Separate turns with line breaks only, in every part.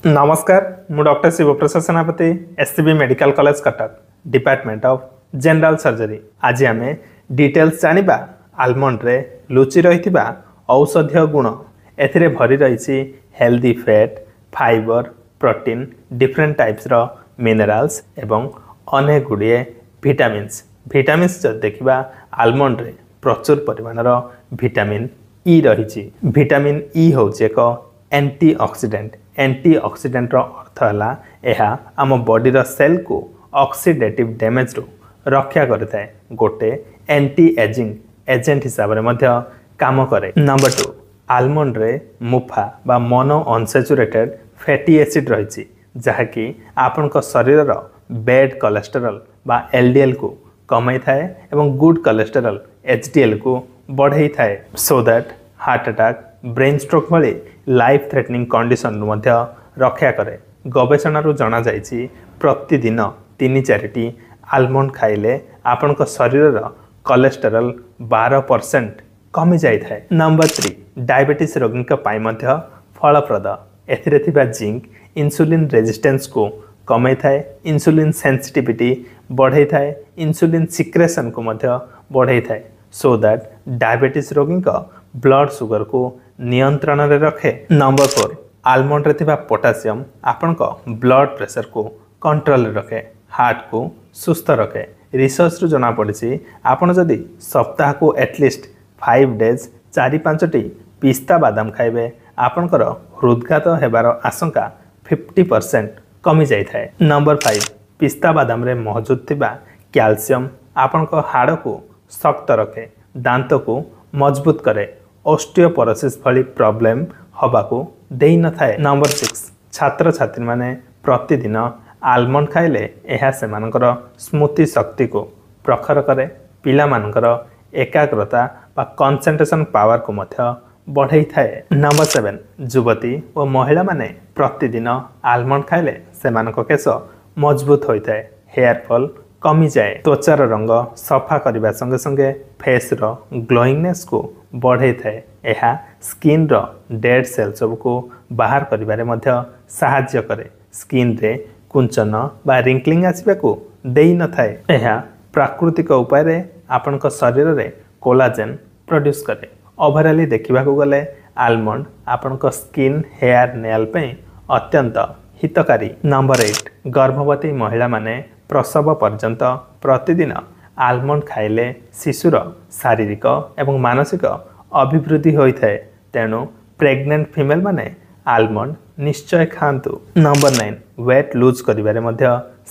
ନମସ୍କାର, ମୁଁ doctor Shibaprasad Senapati, SCB medical college, Cuttack, department of general surgery. ଆଜି ଆମେ ଡିଟେଲ୍ସ ଜାଣିବା ଆଲମଣ୍ଡରେ ଲୁଚି ରହିଥିବା ଔଷଧୀୟ ଗୁଣ। ଏଥିରେ ଭରି ରହିଛି healthy fat, fibre, protein, different ଟାଇପ୍ସର minerals ଏବଂ ଅନେକ ଗୁଡ଼ିଏ ଭିଟାମିନ୍ସ। ଭିଟାମିନ୍ସ ଯଦି ଦେଖିବା, ଆଲମଣ୍ଡରେ ପ୍ରଚୁର ପରିମାଣର ଭିଟାମିନ୍ ଇ ରହିଛି। ଭିଟାମିନ୍ ଇ ହେଉଛି ଏକ ଆଣ୍ଟି ଅକ୍ସିଡେଣ୍ଟ। ଆଣ୍ଟି ଅକ୍ସିଡେଣ୍ଟର ଅର୍ଥ ହେଲା ଏହା ଆମ ବଡ଼ିର ସେଲ୍କୁ ଅକ୍ସିଡେଟିଭ୍ ଡ୍ୟାମେଜ୍ରୁ ରକ୍ଷା କରିଥାଏ। ଗୋଟେ ଆଣ୍ଟି ଏଜିଂ ଏଜେଣ୍ଟ ହିସାବରେ ମଧ୍ୟ କାମ କରେ। ନମ୍ବର 2, ଆଲମଣ୍ଡରେ ମୁଫା ବା ମନୋ ଅନସାଚୁରେଟେଡ୍ ଫ୍ୟାଟି ଏସିଡ୍ ରହିଛି, ଯାହାକି ଆପଣଙ୍କ ଶରୀରର ବ୍ୟାଡ୍ କୋଲେଷ୍ଟରଲ୍ ବା ଏଲ୍ଡିଏଲ୍କୁ କମାଇଥାଏ ଏବଂ ଗୁଡ୍ କୋଲେଷ୍ଟରଲ୍ ଏଚ୍ ଡି ଏଲ୍କୁ ବଢ଼େଇଥାଏ, so that heart attack, brain stroke ଭଳି ଲାଇଫ୍ ଥ୍ରେଟନିଂ କଣ୍ଡିସନରୁ ମଧ୍ୟ ରକ୍ଷା କରେ। ଗବେଷଣାରୁ ଜଣାଯାଇଛି, ପ୍ରତିଦିନ 3-4ଟି ଆଲମଣ୍ଡ ଖାଇଲେ ଆପଣଙ୍କ ଶରୀରର କୋଲେଷ୍ଟରଲ୍ 12% କମିଯାଇଥାଏ। ନମ୍ବର 3, ଡାଇବେଟିସ୍ ରୋଗୀଙ୍କ ପାଇଁ ମଧ୍ୟ ଫଳପ୍ରଦ। ଏଥିରେ ଥିବା ଜିଙ୍କ ଇନ୍ସୁଲିନ୍ ରେଜିଷ୍ଟାନ୍ସକୁ କମାଇଥାଏ, ଇନ୍ସୁଲିନ୍ ସେନ୍ସିଟିଭିଟି ବଢ଼େଇଥାଏ, ଇନ୍ସୁଲିନ୍ ସିକ୍ରେସନକୁ ମଧ୍ୟ ବଢ଼େଇଥାଏ, ସୋ that diabetes ରୋଗୀଙ୍କ ବ୍ଲଡ଼ ସୁଗରକୁ ନିୟନ୍ତ୍ରଣରେ ରଖେ। ନମ୍ବର 4, ଆଲମଣ୍ଡରେ ଥିବା ପୋଟାସିୟମ୍ ଆପଣଙ୍କ ବ୍ଲଡ଼ ପ୍ରେସରକୁ କଣ୍ଟ୍ରୋଲରେ ରଖେ, ହାର୍ଟକୁ ସୁସ୍ଥ ରଖେ। ରିସର୍ଚ୍ଚରୁ ଜଣାପଡ଼ିଛି, ଆପଣ ଯଦି ସପ୍ତାହକୁ ଆଟଲିଷ୍ଟ 5 ଡେଜ୍ 4-5ଟି ପିସ୍ତା ବାଦାମ ଖାଇବେ, ଆପଣଙ୍କର ହୃଦଘାତ ହେବାର ଆଶଙ୍କା 50% କମିଯାଇଥାଏ। ନମ୍ବର 5, ପିସ୍ତା ବାଦାମରେ ମହଜୁଦ ଥିବା କ୍ୟାଲସିୟମ୍ ଆପଣଙ୍କ ହାଡ଼କୁ ଶକ୍ତ ରଖେ, ଦାନ୍ତକୁ ମଜବୁତ କରେ, ଅଷ୍ଟିଓପୋରୋସିସ୍ ଭଳି ପ୍ରୋବ୍ଲେମ୍ ହେବାକୁ ଦେଇନଥାଏ। ନମ୍ବର 6, ଛାତ୍ରଛାତ୍ରୀମାନେ ପ୍ରତିଦିନ ଆଲମଣ୍ଡ ଖାଇଲେ ଏହା ସେମାନଙ୍କର ସ୍ମୃତି ଶକ୍ତିକୁ ପ୍ରଖର କରେ, ପିଲାମାନଙ୍କର ଏକାଗ୍ରତା ବା କନସେନ୍ଟ୍ରେସନ୍ ପାୱାରକୁ ମଧ୍ୟ ବଢ଼େଇଥାଏ। ନମ୍ବର 7, ଯୁବତୀ ଓ ମହିଳାମାନେ ପ୍ରତିଦିନ ଆଲମଣ୍ଡ ଖାଇଲେ ସେମାନଙ୍କ କେଶ ମଜବୁତ ହୋଇଥାଏ, ହେୟାର ଫଲ୍ କମିଯାଏ, ତ୍ୱଚାର ରଙ୍ଗ ସଫା କରିବା ସଙ୍ଗେ ସଙ୍ଗେ ଫେସ୍ର ଗ୍ଲୋଇଂନେସ୍କୁ ବଢ଼େଇଥାଏ। ଏହା ସ୍କିନ୍ର ଡେଡ୍ ସେଲ୍ ସବୁକୁ ବାହାର କରିବାରେ ମଧ୍ୟ ସାହାଯ୍ୟ କରେ। ସ୍କିନ୍ରେ କୁଞ୍ଚନ ବା ରିଙ୍କଲିଂ ଆସିବାକୁ ଦେଇନଥାଏ। ଏହା ପ୍ରାକୃତିକ ଉପାୟରେ ଆପଣଙ୍କ ଶରୀରରେ କୋଲାଜେନ୍ ପ୍ରଡ୍ୟୁସ୍ କରେ। ଓଭରାଲି ଦେଖିବାକୁ ଗଲେ ଆଲମଣ୍ଡ ଆପଣଙ୍କ ସ୍କିନ୍, ହେୟାର, ନେଲ୍ ପାଇଁ ଅତ୍ୟନ୍ତ ହିତକାରୀ। ନମ୍ବର 8, ଗର୍ଭବତୀ ମହିଳାମାନେ ପ୍ରସବ ପର୍ଯ୍ୟନ୍ତ ପ୍ରତିଦିନ ଆଲମଣ୍ଡ ଖାଇଲେ ଶିଶୁର ଶାରୀରିକ ଏବଂ ମାନସିକ ଅଭିବୃଦ୍ଧି ହୋଇଥାଏ। ତେଣୁ ପ୍ରେଗନେଣ୍ଟ ଫିମେଲମାନେ ଆଲମଣ୍ଡ ନିଶ୍ଚୟ ଖାଆନ୍ତୁ। ନମ୍ବର 9, ୱେଟ୍ ଲୁଜ୍ କରିବାରେ ମଧ୍ୟ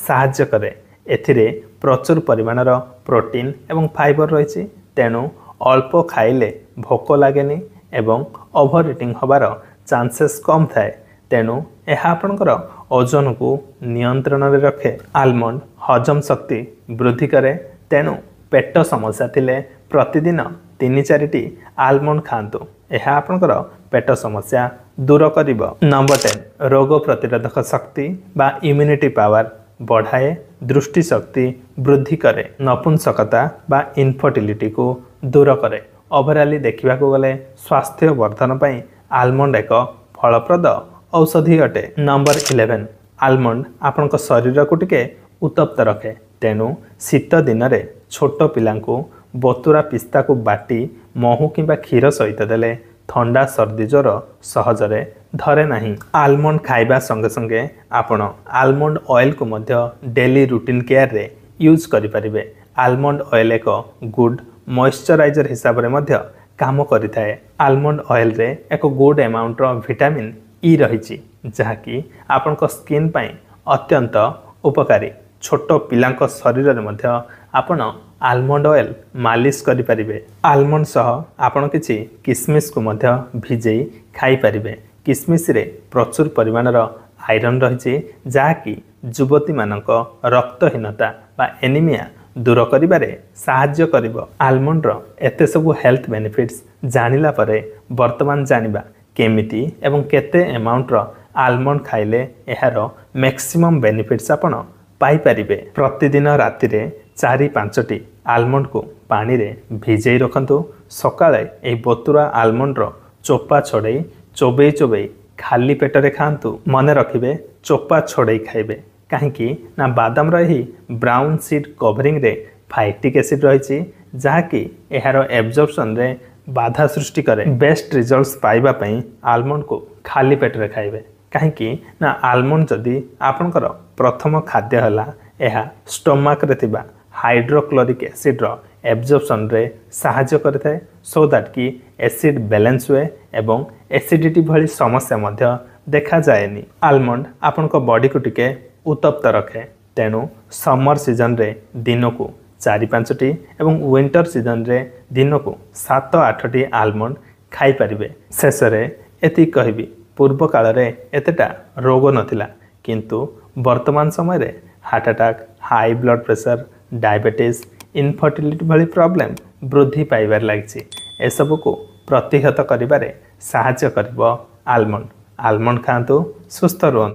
ସାହାଯ୍ୟ କରେ। ଏଥିରେ ପ୍ରଚୁର ପରିମାଣର ପ୍ରୋଟିନ୍ ଏବଂ ଫାଇବର ରହିଛି, ତେଣୁ ଅଳ୍ପ ଖାଇଲେ ଭୋକ ଲାଗେନି ଏବଂ ଓଭର ଇଟିଂ ହେବାର ଚାନ୍ସେସ୍ କମ୍ ଥାଏ। ତେଣୁ ଏହା ଆପଣଙ୍କର ଓଜନକୁ ନିୟନ୍ତ୍ରଣରେ ରଖେ। ଆଲମଣ୍ଡ ହଜମ ଶକ୍ତି ବୃଦ୍ଧି କରେ, ତେଣୁ ପେଟ ସମସ୍ୟା ଥିଲେ ପ୍ରତିଦିନ 3-4ଟି ଆଲମଣ୍ଡ ଖାଆନ୍ତୁ। ଏହା ଆପଣଙ୍କର ପେଟ ସମସ୍ୟା ଦୂର କରିବ। ନମ୍ବର 10, ରୋଗ ପ୍ରତିରୋଧକ ଶକ୍ତି ବା ଇମ୍ୟୁନିଟି ପାୱାର ବଢ଼ାଏ, ଦୃଷ୍ଟି ଶକ୍ତି ବୃଦ୍ଧି କରେ, ନପୁଂସକତା ବା ଇନଫର୍ଟିଲିଟିକୁ ଦୂର କରେ। ଓଭରାଲି ଦେଖିବାକୁ ଗଲେ ସ୍ୱାସ୍ଥ୍ୟ ବର୍ଦ୍ଧନ ପାଇଁ ଆଲମଣ୍ଡ ଏକ ଫଳପ୍ରଦ ଔଷଧି ଅଟେ। ନମ୍ବର 11, ଆଲମଣ୍ଡ ଆପଣଙ୍କ ଶରୀରକୁ ଟିକେ ଉତ୍ତପ୍ତ ରଖେ। ତେଣୁ ଶୀତ ଦିନରେ ଛୋଟ ପିଲାଙ୍କୁ ବତୁରା ପିସ୍ତାକୁ ବାଟି ମହୁ କିମ୍ବା କ୍ଷୀର ସହିତ ଦେଲେ ଥଣ୍ଡା, ସର୍ଦ୍ଦି, ଜ୍ୱର ସହଜରେ ଧରେ ନାହିଁ। ଆଲମଣ୍ଡ ଖାଇବା ସଙ୍ଗେ ସଙ୍ଗେ ଆପଣ ଆଲମଣ୍ଡ ଅଏଲକୁ ମଧ୍ୟ ଡେଲି ରୁଟିନ୍ କେୟାରରେ ୟୁଜ୍ କରିପାରିବେ। ଆଲମଣ୍ଡ ଅଏଲ ଏକ ଗୁଡ୍ ମଇଶ୍ଚରାଇଜର ହିସାବରେ ମଧ୍ୟ କାମ କରିଥାଏ। ଆଲମଣ୍ଡ ଅଏଲରେ ଏକ ଗୁଡ୍ ଆମାଉଣ୍ଟର ଭିଟାମିନ୍ ଇ ରହିଛି, ଯାହାକି ଆପଣଙ୍କ ସ୍କିନ୍ ପାଇଁ ଅତ୍ୟନ୍ତ ଉପକାରୀ। ଛୋଟ ପିଲାଙ୍କ ଶରୀରରେ ମଧ୍ୟ ଆପଣ ଆଲମଣ୍ଡ ଅଏଲ ମାଲିସ କରିପାରିବେ। ଆଲମଣ୍ଡ ସହ ଆପଣ କିଛି କିସମିସକୁ ମଧ୍ୟ ଭିଜେଇ ଖାଇପାରିବେ। କିସମିସରେ ପ୍ରଚୁର ପରିମାଣର ଆଇରନ୍ ରହିଛି, ଯାହାକି ଯୁବତୀମାନଙ୍କ ରକ୍ତହୀନତା ବା ଏନିମିଆ ଦୂର କରିବାରେ ସାହାଯ୍ୟ କରିବ। ଆଲମଣ୍ଡର ଏତେ ସବୁ ହେଲ୍ଥ ବେନିଫିଟ୍ସ ଜାଣିଲା ପରେ ବର୍ତ୍ତମାନ ଜାଣିବା କେମିତି ଏବଂ କେତେ ଆମାଉଣ୍ଟର ଆଲମଣ୍ଡ ଖାଇଲେ ଏହାର ମ୍ୟାକ୍ସିମମ୍ ବେନିଫିଟ୍ସ ଆପଣ ପାଇପାରିବେ। ପ୍ରତିଦିନ ରାତିରେ 4-5ଟି ଆଲମଣ୍ଡକୁ ପାଣିରେ ଭିଜେଇ ରଖନ୍ତୁ। ସକାଳେ ଏହି ବତୁରା ଆଲମଣ୍ଡର ଚୋପା ଛଡ଼େଇ ଚୋବେଇ ଚୋବେଇ ଖାଲି ପେଟରେ ଖାଆନ୍ତୁ। ମନେ ରଖିବେ, ଚୋପା ଛଡ଼େଇ ଖାଇବେ। କାହିଁକି ନା ବାଦାମର ଏହି ବ୍ରାଉନ୍ ସିଡ୍ କଭରିଂରେ ଫାଇଟିକ୍ ଏସିଡ୍ ରହିଛି, ଯାହାକି ଏହାର ଏବଜର୍ପସନରେ ବାଧା ସୃଷ୍ଟି କରେ। ବେଷ୍ଟ ରିଜଲ୍ଟସ୍ ପାଇବା ପାଇଁ ଆଲମଣ୍ଡକୁ ଖାଲି ପେଟରେ ଖାଇବେ। କାହିଁକି ନା ଆଲମଣ୍ଡ ଯଦି ଆପଣଙ୍କର ପ୍ରଥମ ଖାଦ୍ୟ ହେଲା, ଏହା ଷ୍ଟୋମାକରେ ଥିବା ହାଇଡ୍ରୋକ୍ଲୋରିକ୍ ଏସିଡ୍ର ଏବଜର୍ପସନରେ ସାହାଯ୍ୟ କରିଥାଏ, ସୋ that କି ଏସିଡ୍ ବାଲାନ୍ସ ହୁଏ ଏବଂ ଏସିଡିଟି ଭଳି ସମସ୍ୟା ମଧ୍ୟ ଦେଖାଯାଏନି। ଆଲମଣ୍ଡ ଆପଣଙ୍କ ବଡ଼ିକୁ ଟିକେ ଉତ୍ତପ୍ତ ରଖେ, ତେଣୁ ସମର ସିଜନରେ ଦିନକୁ 4-5ଟି ଏବଂ ୱିଣ୍ଟର ସିଜନରେ ଦିନକୁ 7-8ଟି ଆଲମଣ୍ଡ ଖାଇପାରିବେ। ଶେଷରେ ଏତିକି କହିବି, ପୂର୍ବ କାଳରେ ଏତେଟା ରୋଗ ନଥିଲା, କିନ୍ତୁ ବର୍ତ୍ତମାନ ସମୟରେ heart attack, high blood pressure, diabetes, infertility ଭଳି ପ୍ରୋବ୍ଲେମ୍ ବୃଦ୍ଧି ପାଇବାରେ ଲାଗିଛି। ଏସବୁକୁ ପ୍ରତିହତ କରିବାରେ ସାହାଯ୍ୟ କରିବ ଆଲମଣ୍ଡ। ଆଲମଣ୍ଡ ଖାଆନ୍ତୁ, ସୁସ୍ଥ ରୁହନ୍ତୁ।